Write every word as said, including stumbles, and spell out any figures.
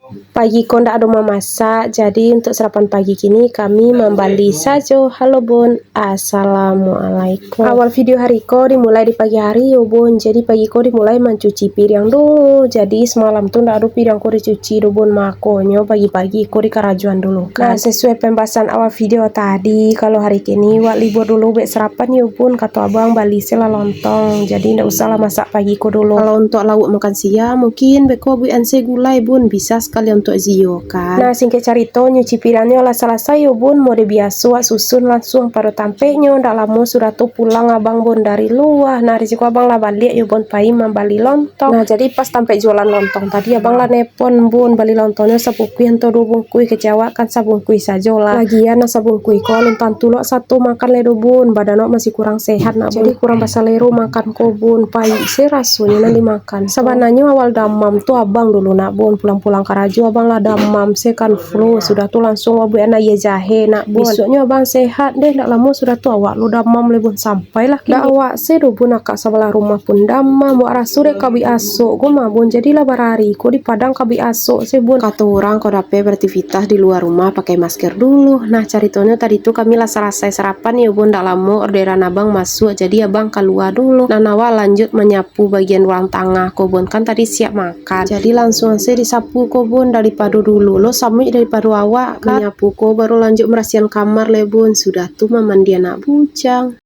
Pagi ko ndak ado mamasak, jadi untuk sarapan pagi kini kami mambali sajo. Halo bun, assalamualaikum. Awal video hari ko dimulai di pagi hari yo bun, jadi pagi ko dimulai mancuci piriang dulu. Jadi samalam tu ndak ado piriang ko dicuci doh bun, makonyo pagi-pagi ko dikarajoan dulu kan. Nah, sesuai pembahasan awal video tadi, kalau hari kini wak libur dulu buek sarapan yo bun, kato abang bali se lah lontong, jadi ndak usah lah masak pagi ko dulu. Kalau untuk lauak makan siang, mungkin beko buekan se gulai bun, bisa sakalian untuk zio kan. Nah, singkek carito, nyuci piriangnyo lah salasai yo bun, mode biaso wak susun lansuang pado tampeknyo, ndak lamo sudah tu pulang abang bun dari lua. Nah, di siko abang lah baliak yo bun, pai mambali lontong. Nah, jadi pas tampek jualan lontong tadi, abang lah nepon bun, bali lontongnyo sabungkuih atau duo bungkuih, kecek awak kan sabungkuih sajo lah. Lagian nan sabungkuih ko alun tantu lo sato makan lai doh bun, badan wak masih kurang sehat nak bun. Jadi kurang basalero makan ko bun, paik se rasonyo nan dimakan. Sabananyo awal damam tu abang dulu nak bun, pulang-pulang karajo abang lah damam se kan flu, sudah tu langsung wak buekan aia jahe nak bun. Bisuaknyo abang sehat deh, ndak lamo sudah tu awak lo damam lai bun, sampailah kini. Ndak awak se doh bun, akak sabalah rumah pun damam, wak raso dek kabik asok ko mah bun, jadilah barari ko di Padang kabik asok se bun. Kato urang, kok dapek beraktivitas di lua rumah pakai masker dulu. Nah, caritonyo tadi tu kami lah salasai sarapan yo bun, ndak lamo orderan abang masuak, jadi abang kalua dulu. Nah, awak lanjut manyapu bagian ruang tangah ko bun, kan tadi siap makan. Jadi langsung se disapu ko bun, daripado dulu lo samuik daripado awak kan. Manyapu ko baru lanjut marasian kamar lai bun, sudah tu mamandi anak bujang.